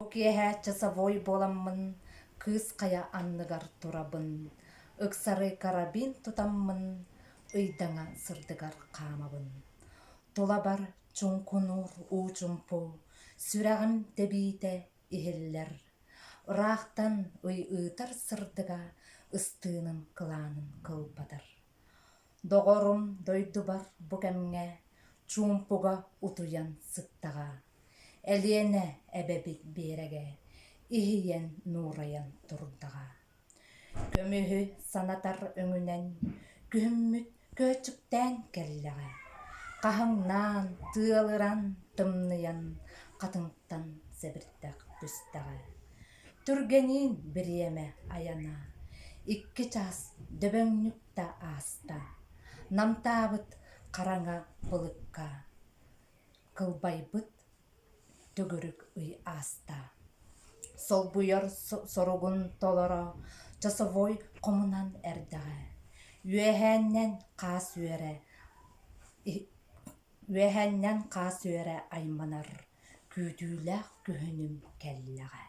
Бу киэһэ часовой буоламмын Кыыс Хайа анныгар турабын, ыксары карабин тутаммын ыйдаҥа сырдыгар хаамабын. Тулабар чуҥкунуур уу чумпу, сүрэҕим тэбиитэ иһиллэр. Ыраахтан ый ыытар сырдыга ыстыыным кылаанын кылбатар. Доҕорум дойдубар бу кэмҥэ чуумпуга утуйан сыттаҕа. Элиэнэ эбэбит биэрэгэ иһийэн нуурайан турдаҕа. Көмүһү санатар өҥүнэн күһүммүт көөчүктээн кэллэҕэ. Хаһыҥнаан, тыалыран, тымныйан хатыҥтан сэбирдэх түстэҕэ. Түргэниин бириэмэ айана икки чаас дөбөҥнүк да ааста. Намтаабыт хараҥа былыкка кылбайбыт төгүрүк ый ааста. Солбуйар соругун толоро часовой хомунан эрдэҕэ. Үөһээннэн хаас үөрэ Үөһээннэн хаас үөрэ айманар, күүтүүлээх күһүнүм кэллэҕэ.